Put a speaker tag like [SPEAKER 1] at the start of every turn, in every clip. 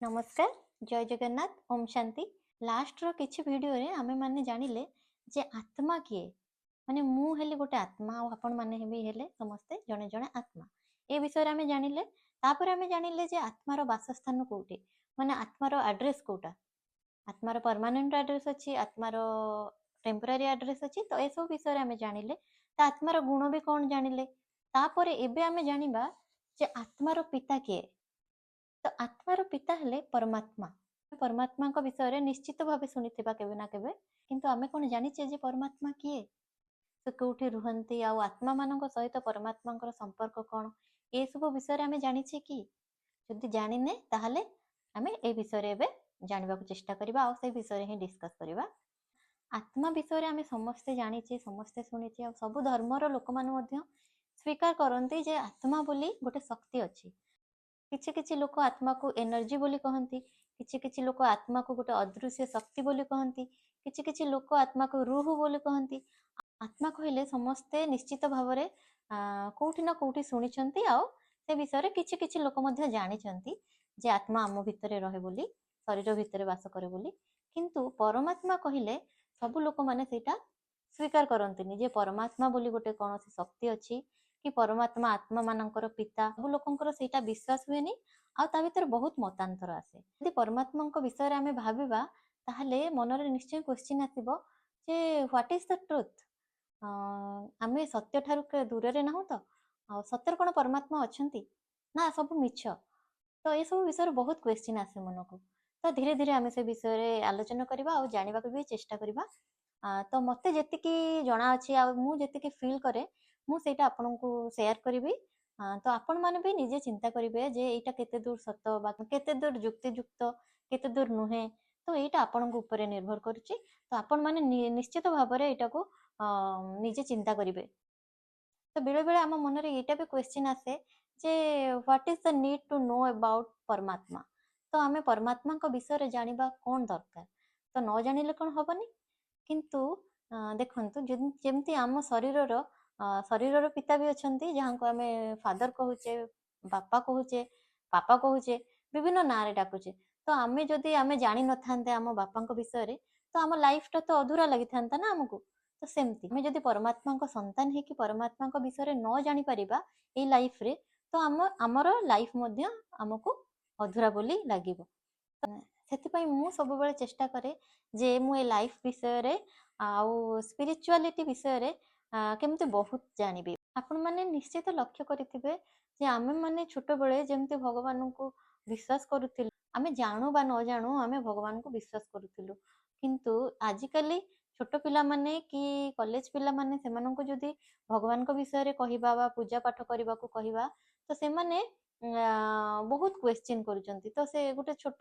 [SPEAKER 1] ନମସ୍କାର, ଜୟ ଜଗନ୍ନାଥ, ଓମ୍ ଶାନ୍ତି। ଲାଷ୍ଟର କିଛି ଭିଡ଼ିଓରେ ଆମେମାନେ ଜାଣିଲେ ଯେ ଆତ୍ମା କିଏ, ମାନେ ମୁଁ ହେଲି ଗୋଟେ ଆତ୍ମା ଆଉ ଆପଣମାନେ ବି ହେଲେ ସମସ୍ତେ ଜଣେ ଜଣେ ଆତ୍ମା। ଏ ବିଷୟରେ ଆମେ ଜାଣିଲେ। ତାପରେ ଆମେ ଜାଣିଲେ ଯେ ଆତ୍ମାର ବାସସ୍ଥାନ କୋଉଠି, ମାନେ ଆତ୍ମାର ଆଡ୍ରେସ୍ କୋଉଟା। ଆତ୍ମାର ପରମାନେଣ୍ଟ ଆଡ୍ରେସ୍ ଅଛି, ଆତ୍ମାର ଟେମ୍ପୋରାରୀ ଆଡ୍ରେସ୍ ଅଛି। ତ ଏସବୁ ବିଷୟରେ ଆମେ ଜାଣିଲେ। ତ ଆତ୍ମାର ଗୁଣ ବି କ'ଣ ଜାଣିଲେ। ତାପରେ ଏବେ ଆମେ ଜାଣିବା ଯେ ଆତ୍ମାର ପିତା କିଏ। ତ ଆତ୍ମାର ପିତା ହେଲେ ପରମାତ୍ମା। ପରମାତ୍ମାଙ୍କ ବିଷୟରେ ନିଶ୍ଚିତ ଭାବେ ଶୁଣିଥିବା କେବେ ନା କେବେ, କିନ୍ତୁ ଆମେ କ'ଣ ଜାଣିଛେ ଯେ ପରମାତ୍ମା କିଏ, ସେ କୋଉଠି ରୁହନ୍ତି ଆଉ ଆତ୍ମାମାନଙ୍କ ସହିତ ପରମାତ୍ମାଙ୍କର ସମ୍ପର୍କ କ'ଣ, ଏସବୁ ବିଷୟରେ ଆମେ ଜାଣିଛେ କି? ଯଦି ଜାଣିନେ, ତାହେଲେ ଆମେ ଏ ବିଷୟରେ ଏବେ ଜାଣିବାକୁ ଚେଷ୍ଟା କରିବା ଆଉ ସେ ବିଷୟରେ ହିଁ ଡିସ୍କସ୍ କରିବା। ଆତ୍ମା ବିଷୟରେ ଆମେ ସମସ୍ତେ ଜାଣିଛେ, ସମସ୍ତେ ଶୁଣିଛେ ଆଉ ସବୁ ଧର୍ମର ଲୋକମାନେ ମଧ୍ୟ ସ୍ୱୀକାର କରନ୍ତି ଯେ ଆତ୍ମା ବୋଲି ଗୋଟେ ଶକ୍ତି ଅଛି। କିଛି କିଛି ଲୋକ ଆତ୍ମାକୁ ଏନର୍ଜି ବୋଲି କହନ୍ତି, କିଛି କିଛି ଲୋକ ଆତ୍ମାକୁ ଗୋଟେ ଅଦୃଶ୍ୟ ଶକ୍ତି ବୋଲି କହନ୍ତି, କିଛି କିଛି ଲୋକ ଆତ୍ମାକୁ ରୁହ ବୋଲି କହନ୍ତି। ଆତ୍ମା କହିଲେ ସମସ୍ତେ ନିଶ୍ଚିତ ଭାବରେ କୋଉଠି ନା କୋଉଠି ଶୁଣିଛନ୍ତି ଆଉ ସେ ବିଷୟରେ କିଛି କିଛି ଲୋକ ମଧ୍ୟ ଜାଣିଛନ୍ତି ଯେ ଆତ୍ମା ଆମ ଭିତରେ ରହେ ବୋଲି, ଶରୀର ଭିତରେ ବାସ କରେ ବୋଲି। କିନ୍ତୁ ପରମାତ୍ମା କହିଲେ ସବୁ ଲୋକମାନେ ସେଇଟା ସ୍ୱୀକାର କରନ୍ତିନି ଯେ ପରମାତ୍ମା ବୋଲି ଗୋଟେ କୌଣସି ଶକ୍ତି ଅଛି କି ପରମାତ୍ମା ଆତ୍ମା ମାନଙ୍କର ପିତା। ସବୁ ଲୋକଙ୍କର ସେଇଟା ବିଶ୍ୱାସ ହୁଏନି ଆଉ ତା ଭିତରେ ବହୁତ ମତାନ୍ତର ଆସେ। ଯଦି ପରମାତ୍ମାଙ୍କ ବିଷୟରେ ଆମେ ଭାବିବା, ତାହେଲେ ମନରେ ନିଶ୍ଚୟ କ୍ୱେଶ୍ଚିନ୍ ଆସିବ ଯେ what is the truth? ଆମେ ସତ୍ୟ ଠାରୁ ଦୂରରେ ନାହୁଁ ତ? ଆଉ ସତରେ କ'ଣ ପରମାତ୍ମା ଅଛନ୍ତି ନା ସବୁ ମିଛ? ତ ଏସବୁ ବିଷୟରେ ବହୁତ କ୍ୱେଶ୍ଚିନ୍ ଆସେ ମନକୁ। ତ ଧୀରେ ଧୀରେ ଆମେ ସେ ବିଷୟରେ ଆଲୋଚନା କରିବା ଆଉ ଜାଣିବାକୁ ବି ଚେଷ୍ଟା କରିବା। ତ ମତେ ଯେତିକି ଜଣା ଅଛି ଆଉ ମୁଁ ଯେତିକି ଫିଲ୍ କରେ, ମୁଁ ସେଇଟା ଆପଣଙ୍କୁ ସେୟାର କରିବି। ତ ଆପଣମାନେ ବି ନିଜେ ଚିନ୍ତା କରିବେ ଯେ ଏଇଟା କେତେ ଦୂର ସତ ବା କେତେ ଦୂର ଯୁକ୍ତିଯୁକ୍ତ, କେତେ ଦୂର ନୁହେଁ। ତ ଏଇଟା ଆପଣଙ୍କ ଉପରେ ନିର୍ଭର କରୁଛି। ତ ଆପଣମାନେ ନିଶ୍ଚିତ ଭାବରେ ଏଇଟାକୁ ନିଜେ ଚିନ୍ତା କରିବେ। ତ ବେଳେ ବେଳେ ଆମ ମନରେ ଏଇଟା ବି କ୍ୱେଶ୍ଚିନ୍ ଆସେ ଯେ what is the need to know about ପରମାତ୍ମା? ତ ଆମେ ପରମାତ୍ମାଙ୍କ ବିଷୟରେ ଜାଣିବା କ'ଣ ଦରକାର? ତ ନ ଜାଣିଲେ କ'ଣ ହବନି? କିନ୍ତୁ ଦେଖନ୍ତୁ, ଯେମିତି ଆମ ଶରୀରର ପିତା ବି ଅଛନ୍ତି, ଯାହାଙ୍କୁ ଆମେ ଫାଦର କହୁଛେ, ବାପା କହୁଛେ, ପାପା କହୁଛେ, ବିଭିନ୍ନ ନାଁରେ ଡାକୁଛେ। ତ ଆମେ ଯଦି ଆମେ ଜାଣିନଥାନ୍ତେ ଆମ ବାପାଙ୍କ ବିଷୟରେ, ତ ଆମ ଲାଇଫଟା ତ ଅଧୁରା ଲାଗିଥାନ୍ତା ନା ଆମକୁ। ତ ସେମିତି ଆମେ ଯଦି ପରମାତ୍ମାଙ୍କ ସନ୍ତାନ ହେଇକି ପରମାତ୍ମାଙ୍କ ବିଷୟରେ ନ ଜାଣିପାରିବା ଏଇ ଲାଇଫରେ, ତ ଆମର ଲାଇଫ ମଧ୍ୟ ଆମକୁ ଅଧୁରା ବୋଲି ଲାଗିବ। ସେଥିପାଇଁ ମୁଁ ସବୁବେଳେ ଚେଷ୍ଟା କରେ ଯେ ମୁଁ ଏ ଲାଇଫ ବିଷୟରେ ଆଉ ସ୍ପିରିଚୁଆଲିଟି ବିଷୟରେ କେମିତି ବହୁତ ଜାଣିବି। ଆପଣମାନେ ନିଶ୍ଚିତ ଲକ୍ଷ୍ୟ କରିଥିବେ ଯେ ଆମେମାନେ ଛୋଟବେଳେ ଯେମିତି ଭଗବାନଙ୍କୁ ବିଶ୍ୱାସ କରୁଥିଲୁ, ଆମେ ଜାଣୁ ବା ନ ଜାଣୁ, ଆମେ ଭଗବାନଙ୍କୁ ବିଶ୍ୱାସ କରୁଥିଲୁ। କିନ୍ତୁ ଆଜିକାଲି ଛୋଟ ପିଲାମାନେ କି କଲେଜ ପିଲାମାନେ, ସେମାନଙ୍କୁ ଯଦି ଭଗବାନଙ୍କ ବିଷୟରେ କହିବା ବା ପୂଜା ପାଠ କରିବାକୁ କହିବା, ତ ସେମାନେ ବହୁତ କ୍ୱେଶ୍ଚିନ୍ କରୁଛନ୍ତି। ତ ସେ ଗୋଟେ ଛୋଟ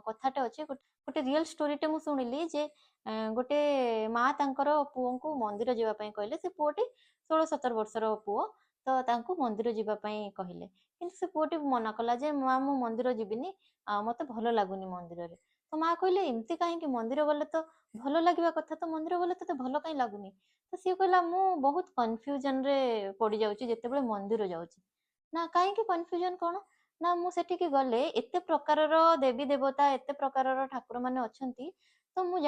[SPEAKER 1] କଥାଟେ ଅଛି, ଗୋଟେ ରିଅଲ ଷ୍ଟୋରିଟେ ମୁଁ ଶୁଣିଲି ଯେ ଗୋଟେ ମା ତାଙ୍କର ପୁଅଙ୍କୁ ମନ୍ଦିର ଯିବା ପାଇଁ କହିଲେ। ସେ ପୁଅଟି 16-17 ବର୍ଷର ପୁଅ। ତ ତାଙ୍କୁ ମନ୍ଦିର ଯିବା ପାଇଁ କହିଲେ, କିନ୍ତୁ ସେ ପୁଅଟି ମନା କଲା ଯେ ମା, ମୁଁ ମନ୍ଦିର ଯିବିନି ଆଉ ମତେ ଭଲ ଲାଗୁନି ମନ୍ଦିରରେ। ତ ମା କହିଲେ, ଏମିତି କାହିଁକି? ମନ୍ଦିର ଗଲେ ତ ଭଲ ଲାଗିବା କଥା, ତ ମନ୍ଦିର ଗଲେ ତତେ ଭଲ କାହିଁ ଲାଗୁନି? ତ ସିଏ କହିଲା, ମୁଁ ବହୁତ କନଫ୍ୟୁଜନରେ ପଡିଯାଉଛି ଯେତେବେଳେ ମନ୍ଦିର ଯାଉଛି। ନା, କାହିଁକି କନଫ୍ୟୁଜନ କ'ଣ? ନା, ମୁଁ ସେଠିକି ଗଲେ ଏତେ ପ୍ରକାରର ଦେବୀ ଦେବତା, ଏତେ ପ୍ରକାରର ଠାକୁର ମାନେ ଅଛନ୍ତି, ତ ମୁଁ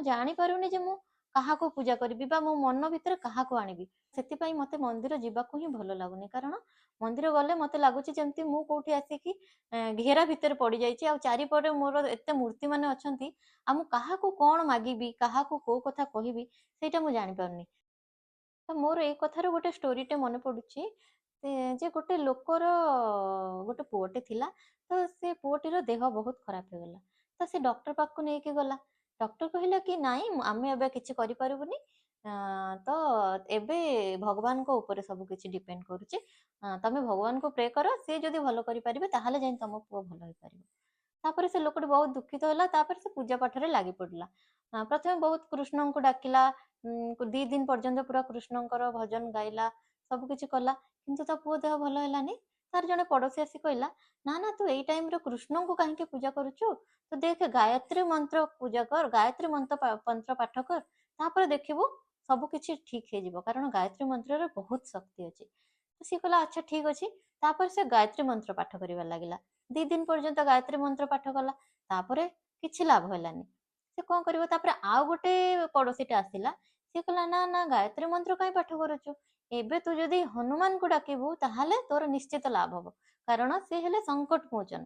[SPEAKER 1] ଜାଣିପାରୁନି ଯେ ମୁଁ କାହାକୁ ପୂଜା କରିବି ବା ମୋ ମନ ଭିତରେ କାହାକୁ ଆଣିବି। ସେଥିପାଇଁ ମତେ ମନ୍ଦିର ଯିବାକୁ ହିଁ ଭଲ ଲାଗୁନି, କାରଣ ମନ୍ଦିର ଗଲେ ମତେ ଲାଗୁଛି ଯେମିତି ମୁଁ କୋଉଠି ଆସିକି ଘେରା ଭିତରେ ପଡିଯାଇଛି ଆଉ ଚାରିପଟେ ମୋର ଏତେ ମୂର୍ତ୍ତି ମାନେ ଅଛନ୍ତି ଆଉ ମୁଁ କାହାକୁ କ'ଣ ମାଗିବି, କାହାକୁ କୋଉ କଥା କହିବି, ସେଇଟା ମୁଁ ଜାଣିପାରୁନି। ତ ମୋର ଏଇ କଥାରୁ ଗୋଟେ ଷ୍ଟୋରିଟେ ମନେ ପଡୁଛି ଯେ ଗୋଟେ ଲୋକର ଗୋଟେ ପୁଅଟେ ଥିଲା। ତ ସେ ପୁଅଟିର ଦେହ ବହୁତ ଖରାପ ହେଇଗଲା। ତ ସେ ଡକ୍ଟର ପାଖକୁ ନେଇକି ଗଲା। ଡକ୍ଟର କହିଲା କି ନାଇଁ, ଆମେ ଏବେ କିଛି କରିପାରିବୁନି, ତ ଏବେ ଭଗବାନଙ୍କ ଉପରେ ସବୁ କିଛି ଡିପେଣ୍ଡ କରୁଛି। ତମେ ଭଗବାନଙ୍କୁ ପ୍ରେ କର, ସେ ଯଦି ଭଲ କରିପାରିବେ, ତାହେଲେ ଯାଇ ତମ ପୁଅ ଭଲ ହେଇପାରିବ। ତାପରେ ସେ ଲୋକଟି ବହୁତ ଦୁଃଖିତ ହେଲା। ତାପରେ ସେ ପୂଜା ପାଠରେ ଲାଗି ପଡିଲା। ପ୍ରଥମେ ବହୁତ କୃଷ୍ଣଙ୍କୁ ଡାକିଲା, 2 ଦିନ ପର୍ଯ୍ୟନ୍ତ ପୁରା କୃଷ୍ଣଙ୍କର ଭଜନ ଗାଇଲା, ସବୁ କିଛି କଲା, କିନ୍ତୁ ତା ପୁଅ ଦେହ ଭଲ ହେଲାନି। ତାର ଜଣେ ପଡୋଶୀ ଆସି କହିଲା, ନା ନା, ତୁ ଏଇ ଟାଇମରେ କୃଷ୍ଣଙ୍କୁ କାହିଁକି ପୂଜା କରୁଛୁ? ତୁ ଦେଖ, ଗାୟତ୍ରୀ ମନ୍ତ୍ର ପୂଜା କର, ଗାୟତ୍ରୀ ମନ୍ତ୍ର ପାଠ କର, ତାପରେ ଦେଖିବୁ ସବୁ କିଛି ଠିକ ହେଇଯିବ, କାରଣ ଗାୟତ୍ରୀ ମନ୍ତ୍ରରେ ବହୁତ ଶକ୍ତି ଅଛି। ତ ସିଏ କହିଲା, ଆଚ୍ଛା, ଠିକ ଅଛି। ତାପରେ ସେ ଗାୟତ୍ରୀ ମନ୍ତ୍ର ପାଠ କରିବା ଲାଗିଲା। 2 ଦିନ ପର୍ଯ୍ୟନ୍ତ ଗାୟତ୍ରୀ ମନ୍ତ୍ର ପାଠ କଲା, ତାପରେ କିଛି ଲାଭ ହେଲାନି। ସେ କଣ କରିବ? ତାପରେ ଆଉ ଗୋଟେ ପଡୋଶୀଟା ଆସିଲା, ସିଏ କହିଲା ନା ନା, ଗାୟତ୍ରୀ ମନ୍ତ୍ର କାଇଁ ପାଠ କରୁଛୁ, ଏବେ ତୁ ଯଦି ହନୁମାନଙ୍କୁ ଡାକିବୁ ତାହେଲେ ତୋର ନିଶ୍ଚିତ ଲାଭ ହବ, କାରଣ ସେ ହେଲେ ସଙ୍କଟ ମୋଚନ,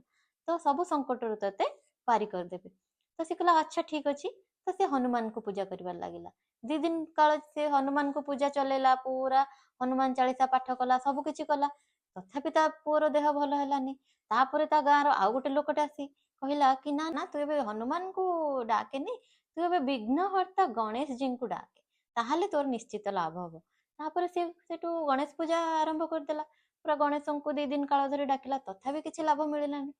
[SPEAKER 1] ତ ସବୁ ସଙ୍କଟରୁ ତତେ ପାରି କରିଦେବେ। ତ ସେ କହିଲା ଆଚ୍ଛା ଠିକ ଅଛି। ତ ସେ ହନୁମାନଙ୍କୁ ପୂଜା କରିବାରେ ଲାଗିଲା। 2 ଦିନ କାଳ ସେ ହନୁମାନଙ୍କୁ ପୂଜା ଚଲେଇଲା, ପୁରା ହନୁମାନ ଚାଳିଶା ପାଠ କଲା, ସବୁ କିଛି କଲା, ତଥାପି ତା ପୁଅର ଦେହ ଭଲ ହେଲାନି। ତାପରେ ତା ଗାଁର ଆଉ ଗୋଟେ ଲୋକଟା ଆସି କହିଲା କି ନା ନା, ତୁ ଏବେ ହନୁମାନଙ୍କୁ ଡାକେନି, ତୁ ଏବେ ବିଘ୍ନହର୍ତ୍ତା ଗଣେଶଜୀଙ୍କୁ ଡାକେ, ତାହେଲେ ତୋର ନିଶ୍ଚିତ ଲାଭ ହବ। ତାପରେ ସେ ସେଠୁ ଗଣେଶ ପୂଜା ଆରମ୍ଭ କରିଦେଲା, ପୁରା ଗଣେଶଙ୍କୁ 2 ଦିନ କାଳ ଧରି ଡାକିଲା, ତଥାପି କିଛି ଲାଭ ମିଳିଲାନି।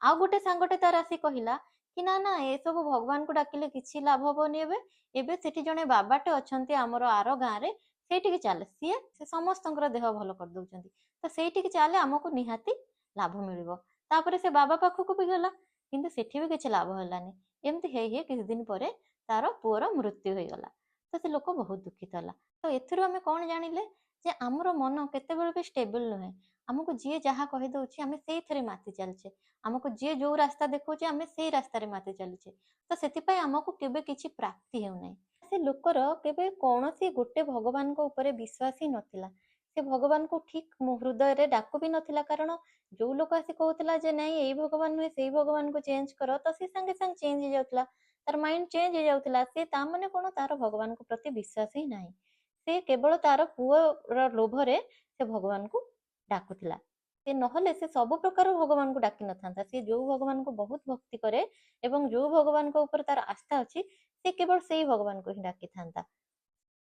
[SPEAKER 1] ଆଉ ଗୋଟେ ସାଙ୍ଗଟେ ତାର ଆସି କହିଲା କି ନା ନା, ଏସବୁ ଭଗବାନଙ୍କୁ ଡାକିଲେ କିଛି ଲାଭ ହବନି, ଏବେ ଏବେ ସେଠି ଜଣେ ବାବାଟେ ଅଛନ୍ତି ଆମର ଆର ଗାଁରେ, ସେଇଠିକି ଚାଲେ, ସିଏ ସେ ସମସ୍ତଙ୍କର ଦେହ ଭଲ କରିଦଉଛନ୍ତି, ତ ସେଇଠିକି ଚାଲେ, ଆମକୁ ନିହାତି ଲାଭ ମିଳିବ। ତାପରେ ସେ ବାବା ପାଖକୁ ବି ଗଲା, କିନ୍ତୁ ସେଠି ବି କିଛି ଲାଭ ହେଲାନି। ଏମିତି ହେଇ ହେଇ କିଛି ଦିନ ପରେ ତାର ପୁଅର ମୃତ୍ୟୁ ହେଇଗଲା। ତ ସେ ଲୋକ ବହୁତ ଦୁଃଖିତ ହେଲା। ତ ଏଥିରୁ ଆମେ କଣ ଜାଣିଲେ ଯେ ଆମର ମନ କେତେବେଳେ ବି ଷ୍ଟେବଲ ନୁହେଁ। ଆମକୁ ଯିଏ ଯାହା କହିଦଉଛି ଆମେ ସେଇଥିରେ ମାତି ଚାଲିଛେ, ଆମକୁ ଯିଏ ଯୋଉ ରାସ୍ତା ଦେଖଉଛି ଆମେ ସେଇ ରାସ୍ତାରେ ମାତି ଚାଲିଛେ। ତ ସେଥିପାଇଁ ଆମକୁ କେବେ କିଛି ପ୍ରାପ୍ତି ହେଉନାହିଁ। ସେ ଲୋକର କେବେ କୌଣସି ଗୋଟେ ଭଗବାନଙ୍କ ଉପରେ ବିଶ୍ୱାସ ହିଁ ନଥିଲା। ସେ ଭଗବାନଙ୍କୁ ଠିକ ହୃଦୟରେ ଡାକୁ ବି ନଥିଲା, କାରଣ ଯୋଉ ଲୋକ ଆସି କହୁଥିଲା ଯେ ନାଇଁ ଏଇ ଭଗବାନ ନୁହେଁ ସେଇ ଭଗବାନଙ୍କୁ ଚେଞ୍ଜ କର, ତ ସେ ସାଙ୍ଗେ ସାଙ୍ଗେ ଚେଞ୍ଜ ହେଇଯାଉଥିଲା, ତାର ମାଇଣ୍ଡ ଚେଞ୍ଜ ହେଇଯାଉଥିଲା। ସେ ତା ମାନେ କଣ, ତାର ଭଗବାନଙ୍କ ପ୍ରତି ବିଶ୍ୱାସ ହିଁ ନାହିଁ। ସେ କେବଳ ତାର ପୁଅର ଲୋଭରେ ସେ ଭଗବାନଙ୍କୁ ଡାକୁଥିଲା। ସେ ନହେଲେ ସେ ସବୁ ପ୍ରକାର ଭଗବାନଙ୍କୁ ଡାକି ନଥାନ୍ତା। ସେ ଯୋଉ ଭଗବାନଙ୍କୁ ବହୁତ ଭକ୍ତି କରେ ଏବଂ ଯୋଉ ଭଗବାନଙ୍କ ଉପରେ ତାର ଆସ୍ଥା ଅଛି, ସେ କେବଳ ସେଇ ଭଗବାନଙ୍କୁ ହିଁ ଡାକିଥାନ୍ତା,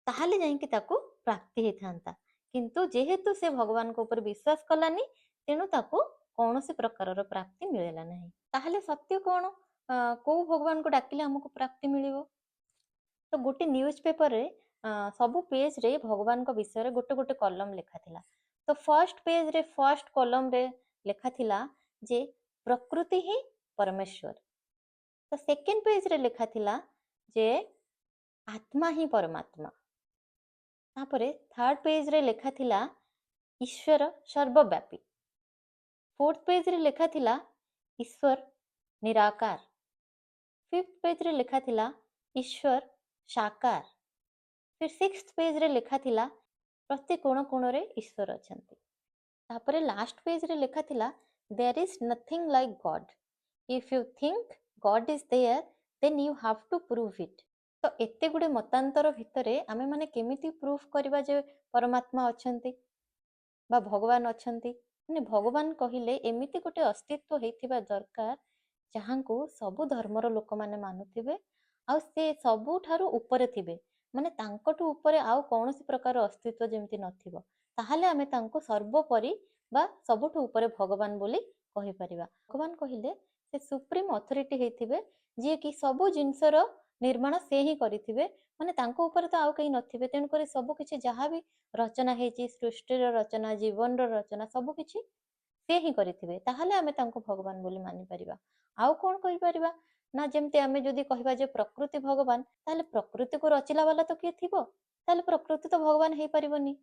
[SPEAKER 1] ତାହେଲେ ଯାଇକି ତାକୁ ପ୍ରାପ୍ତି ହେଇଥାନ୍ତା। କିନ୍ତୁ ଯେହେତୁ ସେ ଭଗବାନଙ୍କ ଉପରେ ବିଶ୍ୱାସ କଲାନି, ତେଣୁ ତାକୁ କୌଣସି ପ୍ରକାରର ପ୍ରାପ୍ତି ମିଳିଲା ନାହିଁ। ତାହେଲେ ସତ୍ୟ କଣ? କୋଉ ଭଗବାନଙ୍କୁ ଡାକିଲେ ଆମକୁ ପ୍ରାପ୍ତି ମିଳିବ? ତ ଗୋଟେ ନ୍ୟୁଜ ପେପରରେ ସବୁ ପେଜରେ ଭଗବାନଙ୍କ ବିଷୟରେ ଗୋଟେ ଗୋଟେ କଲମ ଲେଖା ଥିଲା। ତ ଫର୍ଷ୍ଟ ପେଜରେ ଫର୍ଷ୍ଟ କଲମରେ ଲେଖା ଥିଲା ଯେ ପ୍ରକୃତି ହିଁ ପରମେଶ୍ୱର। ତ ସେକେଣ୍ଡ ପେଜରେ ଲେଖା ଥିଲା ଯେ ଆତ୍ମା ହିଁ ପରମାତ୍ମା। ତାପରେ ଥାର୍ଡ ପେଜରେ ଲେଖା ଥିଲା ଈଶ୍ୱର ସର୍ବବ୍ୟାପୀ। ଫୋର୍ଥ ପେଜରେ ଲେଖା ଥିଲା ଈଶ୍ୱର ନିରାକାର। ଫିଫ୍ଥ ପେଜରେ ଲେଖା ଥିଲା ଈଶ୍ୱର ସାକାର। ଫିର୍ ସିକ୍ସଥ ପେଜରେ ଲେଖା ଥିଲା ପ୍ରତି କୋଣ କୋଣରେ ଈଶ୍ୱର ଅଛନ୍ତି। ତାପରେ ଲାଷ୍ଟ ପେଜରେ ଲେଖା ଥିଲା there is nothing like God, if you think God is there then you have to prove it. ତ ଏତେ ଗୁଡ଼େ ମତାନ୍ତର ଭିତରେ ଆମେମାନେ କେମିତି ପ୍ରୁଭ୍ କରିବା ଯେ ପରମାତ୍ମା ଅଛନ୍ତି ବା ଭଗବାନ ଅଛନ୍ତି? ମାନେ ଭଗବାନ କହିଲେ ଏମିତି ଗୋଟେ ଅସ୍ତିତ୍ୱ ହେଇଥିବା ଦରକାର ଯାହାଙ୍କୁ ସବୁ ଧର୍ମର ଲୋକମାନେ ମାନୁଥିବେ, ଆଉ ସେ ସବୁଠାରୁ ଉପରେ ଥିବେ, ମାନେ ତାଙ୍କଠୁ ଉପରେ ଆଉ କୌଣସି ପ୍ରକାର ଅସ୍ତିତ୍ୱ ଯେମିତି ନଥିବ, ତାହେଲେ ଆମେ ତାଙ୍କୁ ସର୍ବୋପରି ବା ସବୁଠୁ ଉପରେ ଭଗବାନ ବୋଲି କହିପାରିବା। ଭଗବାନ କହିଲେ ସେ ସୁପ୍ରିମ ଅଥରିଟି ହେଇଥିବେ, ଯିଏକି ସବୁ ଜିନିଷର ନିର୍ମାଣ ସେ ହିଁ କରିଥିବେ, ମାନେ ତାଙ୍କ ଉପରେ ତ ଆଉ କେହି ନଥିବେ। ତେଣୁକରି ସବୁ କିଛି ଯାହା ବି ରଚନା ହେଇଛି, ସୃଷ୍ଟିର ରଚନା, ଜୀବନର ରଚନା, ସବୁ କିଛି ସେ ହିଁ କରିଥିବେ, ତାହେଲେ ଆମେ ତାଙ୍କୁ ଭଗବାନ ବୋଲି ମାନିପାରିବା। ଆଉ କଣ କହିପାରିବା ନା, ଯେମିତି ଆମେ ଯଦି କହିବା ଯେ ପ୍ରକୃତି ଭଗବାନ, ତାହେଲେ ପ୍ରକୃତିକୁ ରଚିଲା ବାଲା ତ କିଏ ଥିବ, ତାହେଲେ ପ୍ରକୃତି ତ ଭଗବାନ ହେଇପାରିବନି।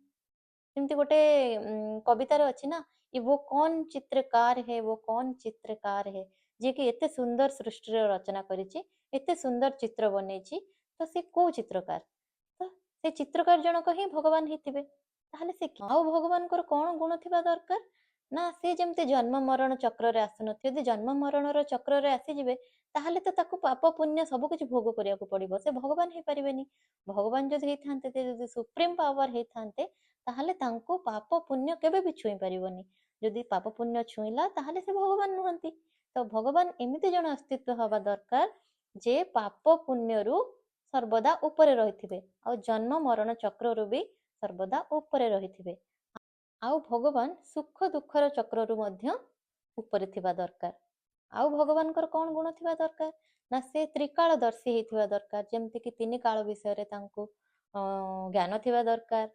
[SPEAKER 1] ଯେମିତି ଗୋଟେ କବିତାରେ ଅଛି ନା, वो कौन ଚିତ୍ରକାର ହେ, वो କौନ ଚିତ୍ରକାର ହେ, ଯିଏକି ଏତେ ସୁନ୍ଦର ସୃଷ୍ଟିର ରଚନା କରିଛି, ଏତେ ସୁନ୍ଦର ଚିତ୍ର ବନେଇଛି, ତ ସେ କୋଉ ଚିତ୍ରକାର? ତ ସେ ଚିତ୍ରକାର ଜଣକ ହିଁ ଭଗବାନ ହେଇଥିବେ। ତାହେଲେ ସେ ଆଉ ଭଗବାନଙ୍କର କଣ ଗୁଣ ଥିବା ଦରକାର ନା, ସେ ଯେମିତି ଜନ୍ମ ମରଣ ଚକ୍ରରେ ଆସୁନଥିବେ। ଯଦି ଜନ୍ମ ମରଣର ଚକ୍ରରେ ଆସିଯିବେ ତାହେଲେ ତ ତାକୁ ପାପ ପୁଣ୍ୟ ସବୁ କିଛି ଭୋଗ କରିବାକୁ ପଡିବ, ସେ ଭଗବାନ ହେଇପାରିବେନି। ଭଗବାନ ଯଦି ହେଇଥାନ୍ତେ, ସେ ଯଦି ସୁପ୍ରିମ ପାୱାର ହେଇଥାନ୍ତେ, ତାହେଲେ ତାଙ୍କୁ ପାପ ପୁଣ୍ୟ କେବେ ବି ଛୁଇଁ ପାରିବନି। ଯଦି ପାପ ପୁଣ୍ୟ ଛୁଇଁଲା ତାହେଲେ ସେ ଭଗବାନ ନୁହନ୍ତି। ତ ଭଗବାନ ଏମିତି ଜଣେ ଅସ୍ତିତ୍ୱ ହବା ଦରକାର ଯେ ପାପ ପୁଣ୍ୟରୁ ସର୍ବଦା ଉପରେ ରହିଥିବେ, ଆଉ ଜନ୍ମ ମରଣ ଚକ୍ରରୁ ବି ସର୍ବଦା ଉପରେ ରହିଥିବେ, ଆଉ ଭଗବାନ ସୁଖ ଦୁଃଖର ଚକ୍ରରୁ ମଧ୍ୟ ଉପରେ ଥିବା ଦରକାର। ଆଉ ଭଗବାନଙ୍କର କଣ ଗୁଣ ଥିବା ଦରକାର ନା, ସେ ତ୍ରିକାଳଦର୍ଶୀ ହେଇଥିବା ଦରକାର, ଯେମିତିକି ତିନି କାଳ ବିଷୟରେ ତାଙ୍କୁ ଜ୍ଞାନ ଥିବା ଦରକାର।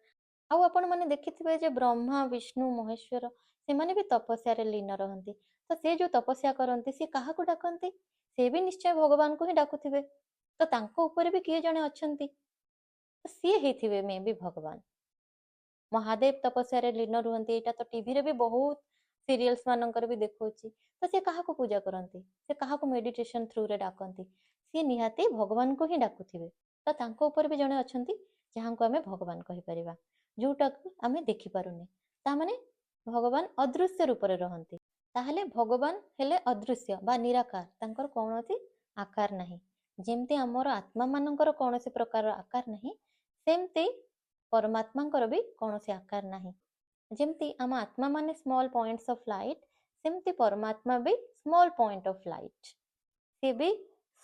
[SPEAKER 1] ଆଉ ଆପଣମାନେ ଦେଖିଥିବେ ଯେ ବ୍ରହ୍ମା, ବିଷ୍ଣୁ, ମହେଶ୍ୱର ସେମାନେ ବି ତପସ୍ୟାରେ ଲୀନ ରହନ୍ତି। ତ ସେ ଯୋଉ ତପସ୍ୟା କରନ୍ତି ସେ କାହାକୁ ଡାକନ୍ତି? ସେ ବି ନିଶ୍ଚୟ ଭଗବାନଙ୍କୁ ହିଁ ଡାକୁଥିବେ। ତ ତାଙ୍କ ଉପରେ ବି କିଏ ଜଣେ ଅଛନ୍ତି, ତ ସିଏ ହେଇଥିବେ ମେ ବି ଭଗବାନ। ମହାଦେବ ତପସ୍ୟାରେ ଲୀନ ରୁହନ୍ତି, ଏଇଟା ତ ଟିଭିରେ ବି ବହୁତ ସିରିଏଲ୍ସ ମାନଙ୍କରେ ବି ଦେଖଉଛି। ତ ସେ କାହାକୁ ପୂଜା କରନ୍ତି, ସେ କାହାକୁ ମେଡିଟେସନ ଥ୍ରୁରେ ଡାକନ୍ତି? ସିଏ ନିହାତି ଭଗବାନଙ୍କୁ ହିଁ ଡାକୁଥିବେ। ତ ତାଙ୍କ ଉପରେ ବି ଜଣେ ଅଛନ୍ତି, ଯାହାଙ୍କୁ ଆମେ ଭଗବାନ କହିପାରିବା, ଯୋଉଟାକୁ ଆମେ ଦେଖିପାରୁନେ। ତା ମାନେ ଭଗବାନ ଅଦୃଶ୍ୟ ରୂପରେ ରହନ୍ତି। ତାହେଲେ ଭଗବାନ ହେଲେ ଅଦୃଶ୍ୟ ବା ନିରାକାର, ତାଙ୍କର କୌଣସି ଆକାର ନାହିଁ। ଯେମିତି ଆମର ଆତ୍ମା ମାନଙ୍କର କୌଣସି ପ୍ରକାରର ଆକାର ନାହିଁ, ସେମିତି ପରମାତ୍ମାଙ୍କର ବି କୌଣସି ଆକାର ନାହିଁ। ଯେମିତି ଆମ ଆତ୍ମା ମାନେ ସ୍ମଲ୍ ପଏଣ୍ଟସ୍ ଅଫ୍ ଲାଇଟ୍, ସେମିତି ପରମାତ୍ମା ବି ସ୍ମଲ୍ ପଏଣ୍ଟ ଅଫ୍ ଲାଇଟ୍, ସେ ବି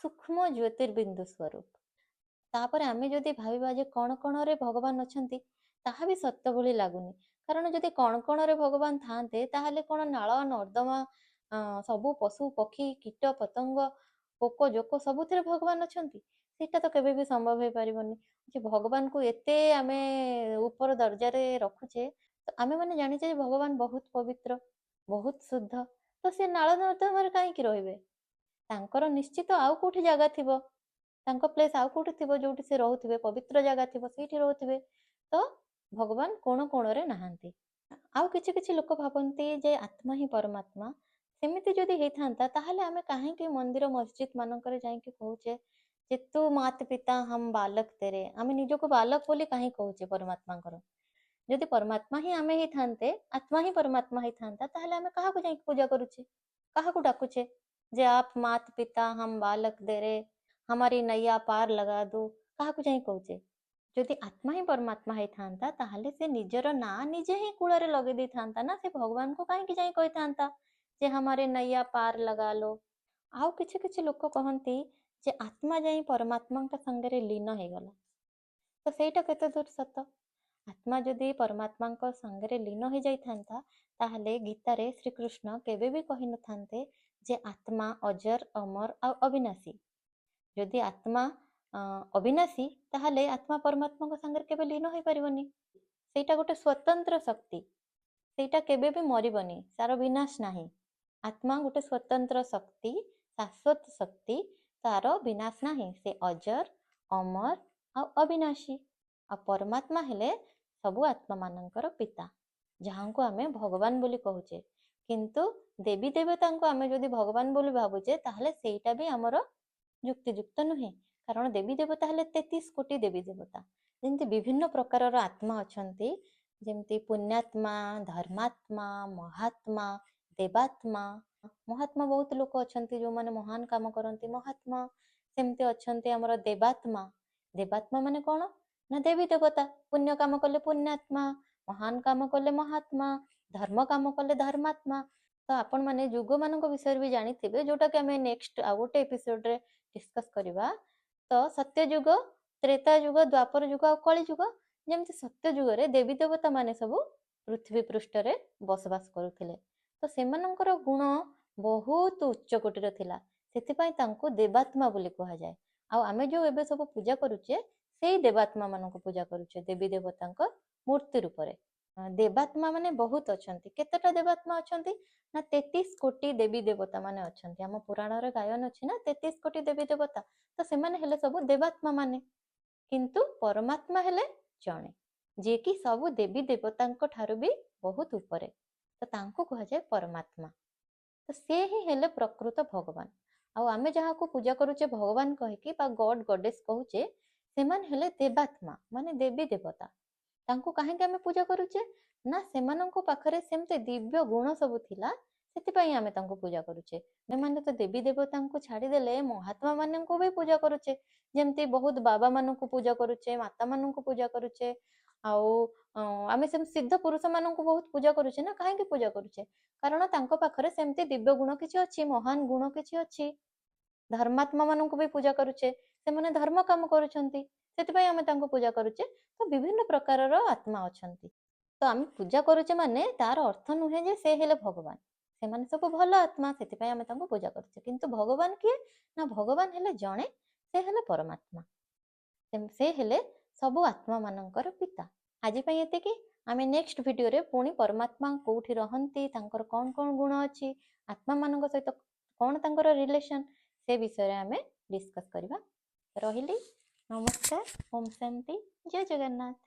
[SPEAKER 1] ସୂକ୍ଷ୍ମ ଜ୍ୟୋତିର୍ବିନ୍ଦୁ ସ୍ୱରୂପ। ତାପରେ ଆମେ ଯଦି ଭାବିବା ଯେ କଣ କଣରେ ଭଗବାନ ଅଛନ୍ତି, ତାହା ବି ସତ୍ୟ ଭଳି ଲାଗୁନି। କାରଣ ଯଦି କଣ କଣରେ ଭଗବାନ ଥାନ୍ତେ, ତାହେଲେ କଣ ନାଳ ନର୍ଦ୍ଦମା, ସବୁ ପଶୁ ପକ୍ଷୀ, କୀଟ ପତଙ୍ଗ, ପୋକ ଜୋକ ସବୁଥିରେ ଭଗବାନ ଅଛନ୍ତି? ସେଇଟା ତ କେବେ ବି ସମ୍ଭବ ହେଇପାରିବନି। ଯେ ଭଗବାନଙ୍କୁ ଏତେ ଆମେ ଉପର ଦର୍ଜାରେ ରଖୁଛେ, ତ ଆମେ ମାନେ ଜାଣିଛେ ଯେ ଭଗବାନ ବହୁତ ପବିତ୍ର, ବହୁତ ଶୁଦ୍ଧ, ତ ସେ ନାଳ ନର୍ଦ୍ଦମାରେ କାହିଁକି ରହିବେ? ତାଙ୍କର ନିଶ୍ଚିତ ଆଉ କୋଉଠି ଜାଗା ଥିବ, ତାଙ୍କ ପ୍ଲେସ୍ ଆଉ କୋଉଠି ଥିବ ଯୋଉଠି ସେ ରହୁଥିବେ, ପବିତ୍ର ଜାଗା ଥିବ, ସେଇଠି ରହୁଥିବେ। ତ ଭଗବାନ କୋଣ କୋଣରେ ନାହାନ୍ତି। ଆଉ କିଛି କିଛି ଲୋକ ଭାବନ୍ତି ଯେ ଆତ୍ମା ହିଁ ପରମାତ୍ମା। ସେମିତି ଯଦି ହେଇଥାନ୍ତା, ତାହେଲେ ଆମେ କାହିଁକି ମନ୍ଦିର ମସଜିଦ ମାନଙ୍କରେ ଯାଇକି କହୁଛେ ଯେ ତୁ ମାତ ପିତା ହମ ବାଲକ ତେରେ? ଆମେ ନିଜକୁ ବାଲକ ବୋଲି କାହିଁ କହୁଛେ ପରମାତ୍ମାଙ୍କର? ଯଦି ପରମାତ୍ମା ହିଁ ଆମେ ହେଇଥାନ୍ତେ, ଆତ୍ମା ହିଁ ପରମାତ୍ମା ହେଇଥାନ୍ତା, ତାହେଲେ ଆମେ କାହାକୁ ଯାଇକି ପୂଜା କରୁଛେ, କାହାକୁ ଡାକୁଛେ ଯେ आप मात पिता हम बालक तेरे, हमारी नैया पार लगा दो? କାହାକୁ ଯାଇ କହୁଛେ? ଯଦି ଆତ୍ମା ହିଁ ପରମାତ୍ମା ହେଇଥାନ୍ତା, ତାହେଲେ ସେ ନିଜର ନାଁ ନିଜେ ହିଁ କୂଳରେ ଲଗେଇ ଦେଇଥାନ୍ତା ନା। ସେ ଭଗବାନଙ୍କୁ କାହିଁକି ଯାଇ କହିଥାନ୍ତା ଯେ हमारे नैया पार लगा लो? ଆଉ କିଛି କିଛି ଲୋକ କହନ୍ତି ଯେ ଆତ୍ମା ଯାଇ ପରମାତ୍ମାଙ୍କ ସାଙ୍ଗରେ ଲୀନ ହେଇଗଲା। ତ ସେଇଟା କେତେ ଦୂର ସତ? ଆତ୍ମା ଯଦି ପରମାତ୍ମାଙ୍କ ସାଙ୍ଗରେ ଲୀନ ହେଇଯାଇଥାନ୍ତା, ତାହେଲେ ଗୀତାରେ ଶ୍ରୀକୃଷ୍ଣ କେବେ ବି କହିନଥାନ୍ତେ ଯେ ଆତ୍ମା ଅଜର, ଅମର ଆଉ ଅବିନାଶୀ। ଯଦି ଆତ୍ମା ଅବିନାଶୀ, ତାହେଲେ ଆତ୍ମା ପରମାତ୍ମାଙ୍କ ସାଙ୍ଗରେ କେବେ ଲୀନ ହେଇପାରିବନି। ସେଇଟା ଗୋଟେ ସ୍ୱତନ୍ତ୍ର ଶକ୍ତି, ସେଇଟା କେବେ ବି ମରିବନି, ତାର ବିନାଶ ନାହିଁ। ଆତ୍ମା ଗୋଟେ ସ୍ୱତନ୍ତ୍ର ଶକ୍ତି, ଶାଶ୍ୱତ ଶକ୍ତି, ତାର ବିନାଶ ନାହିଁ। ସେ ଅଜର, ଅମର ଆଉ ଅବିନାଶୀ। ଆଉ ପରମାତ୍ମା ହେଲେ ସବୁ ଆତ୍ମା ମାନଙ୍କର ପିତା, ଯାହାଙ୍କୁ ଆମେ ଭଗବାନ ବୋଲି କହୁଛେ। କିନ୍ତୁ ଦେବୀ ଦେବତାଙ୍କୁ ଆମେ ଯଦି ଭଗବାନ ବୋଲି ଭାବୁଛେ, ତାହେଲେ ସେଇଟା ବି ଆମର ଯୁକ୍ତିଯୁକ୍ତ ନୁହେଁ। କାରଣ ଦେବୀ ଦେବତା ହେଲେ 33 କୋଟି ଦେବୀ ଦେବତା। ଯେମିତି ବିଭିନ୍ନ ପ୍ରକାରର ଆତ୍ମା ଅଛନ୍ତି, ଯେମିତି ପୁଣ୍ୟାତ୍ମା, ଧର୍ମାତ୍ମା, ମହାତ୍ମା, ଦେବାତ୍ମା। ମହାତ୍ମା ବହୁତ ଲୋକ ଅଛନ୍ତି ଯୋଉମାନେ ମହାନ କାମ କରନ୍ତି, ମହାତ୍ମା। ସେମିତି ଅଛନ୍ତି ଆମର ଦେବାତ୍ମା। ଦେବାତ୍ମା ମାନେ କଣ ନା ଦେବୀ ଦେବତା। ପୁଣ୍ୟ କାମ କଲେ ପୁଣ୍ୟାତ୍ମା, ମହାନ କାମ କଲେ ମହାତ୍ମା, ଧର୍ମ କାମ କଲେ ଧର୍ମାତ୍ମା। ତ ଆପଣମାନେ ଯୁଗମାନଙ୍କ ବିଷୟରେ ବି ଜାଣିଥିବେ, ଯୋଉଟାକି ଆମେ ନେକ୍ସଟ ଆଉ ଗୋଟେ ଏପିସୋଡରେ ଡିସ୍କସ୍ କରିବା। ତ ସତ୍ୟ ଯୁଗ, ତ୍ରେତା ଯୁଗ, ଦ୍ୱାପର ଯୁଗ ଆଉ କଳି ଯୁଗ। ଯେମିତି ସତ୍ୟ ଯୁଗରେ ଦେବୀ ଦେବତା ମାନେ ସବୁ ପୃଥିବୀ ପୃଷ୍ଠରେ ବସବାସ କରୁଥିଲେ, ତ ସେମାନଙ୍କର ଗୁଣ ବହୁତ ଉଚ୍ଚ କୋଟିର ଥିଲା, ସେଥିପାଇଁ ତାଙ୍କୁ ଦେବାତ୍ମା ବୋଲି କୁହାଯାଏ। ଆଉ ଆମେ ଯୋଉ ଏବେ ସବୁ ପୂଜା କରୁଛେ, ସେଇ ଦେବାତ୍ମା ମାନଙ୍କୁ ପୂଜା କରୁଛେ ଦେବୀ ଦେବତାଙ୍କ ମୂର୍ତ୍ତି ରୂପରେ। ଦେବାତ୍ମା ମାନେ ବହୁତ ଅଛନ୍ତି। କେତେଟା ଦେବାତ୍ମା ଅଛନ୍ତି ନା 33 କୋଟି ଦେବୀ ଦେବତା ମାନେ ଅଛନ୍ତି। ଆମ ପୁରାଣରେ ଗାୟନ ଅଛି ନା 33 କୋଟି ଦେବୀ ଦେବତା। ତ ସେମାନେ ହେଲେ ସବୁ ଦେବାତ୍ମା ମାନେ, କିନ୍ତୁ ପରମାତ୍ମା ହେଲେ ଜଣେ, ଯିଏକି ସବୁ ଦେବୀ ଦେବତାଙ୍କ ଠାରୁ ବି ବହୁତ ଉପରେ। ତ ତାଙ୍କୁ କୁହାଯାଏ ପରମାତ୍ମା। ତ ସେ ହିଁ ହେଲେ ପ୍ରକୃତ ଭଗବାନ। ଆଉ ଆମେ ଯାହାକୁ ପୂଜା କରୁଛେ ଭଗବାନ କହିକି ବା ଗଡ ଗଡେସ୍ କହୁଛେ, ସେମାନେ ହେଲେ ଦେବାତ୍ମା, ମାନେ ଦେବୀ ଦେବତା। ତାଙ୍କୁ କାହିଁକି ଆମେ ପୂଜା କରୁଛେ ନା ସେମାନଙ୍କ ପାଖରେ ସେମିତି ଦିବ୍ୟ ଗୁଣ ସବୁ ଥିଲା, ସେଥିପାଇଁ ଆମେ ତାଙ୍କୁ ପୂଜା କରୁଛେ। ଏମାନେ ତ ଦେବୀ ଦେବତାଙ୍କୁ ଛାଡ଼ିଦେଲେ ମହାତ୍ମା ମାନଙ୍କୁ ବି ପୂଜା କରୁଛେ। ଯେମିତି ବହୁତ ବାବା ମାନଙ୍କୁ ପୂଜା କରୁଛେ, ମାତା ମାନଙ୍କୁ ପୂଜା କରୁଛେ, ଆଉ ଆମେ ସେମିତି ସିଦ୍ଧ ପୁରୁଷ ମାନଙ୍କୁ ବହୁତ ପୂଜା କରୁଛେ ନା। କାହିଁକି ପୂଜା କରୁଛେ? କାରଣ ତାଙ୍କ ପାଖରେ ସେମିତି ଦିବ୍ୟ ଗୁଣ କିଛି ଅଛି, ମହାନ ଗୁଣ କିଛି ଅଛି। ଧର୍ମାତ୍ମା ମାନଙ୍କୁ ବି ପୂଜା କରୁଛେ, ସେମାନେ ଧର୍ମ କାମ କରୁଛନ୍ତି, ସେଥିପାଇଁ ଆମେ ତାଙ୍କୁ ପୂଜା କରୁଛେ। ତ ବିଭିନ୍ନ ପ୍ରକାରର ଆତ୍ମା ଅଛନ୍ତି। ତ ଆମେ ପୂଜା କରୁଛେ ମାନେ ତାର ଅର୍ଥ ନୁହେଁ ଯେ ସେ ହେଲେ ଭଗବାନ। ସେମାନେ ସବୁ ଭଲ ଆତ୍ମା, ସେଥିପାଇଁ ଆମେ ତାଙ୍କୁ ପୂଜା କରୁଛେ। କିନ୍ତୁ ଭଗବାନ କିଏ ନା ଭଗବାନ ହେଲେ ଜଣେ, ସେ ହେଲେ ପରମାତ୍ମା, ସେ ହେଲେ ସବୁ ଆତ୍ମା ମାନଙ୍କର ପିତା। ଆଜି ପାଇଁ ଏତିକି। ଆମେ ନେକ୍ସଟ ଭିଡିଓରେ ପୁଣି ପରମାତ୍ମା କୋଉଠି ରହନ୍ତି, ତାଙ୍କର କଣ କଣ ଗୁଣ ଅଛି, ଆତ୍ମା ମାନଙ୍କ ସହିତ କଣ ତାଙ୍କର ରିଲେସନ, ସେ ବିଷୟରେ ଆମେ ଡିସ୍କସ୍ କରିବା। ରହିଲି, ନମସ୍କାର, ଓମ୍ ଶାନ୍ତି, ଜୟ ଜଗନ୍ନାଥ।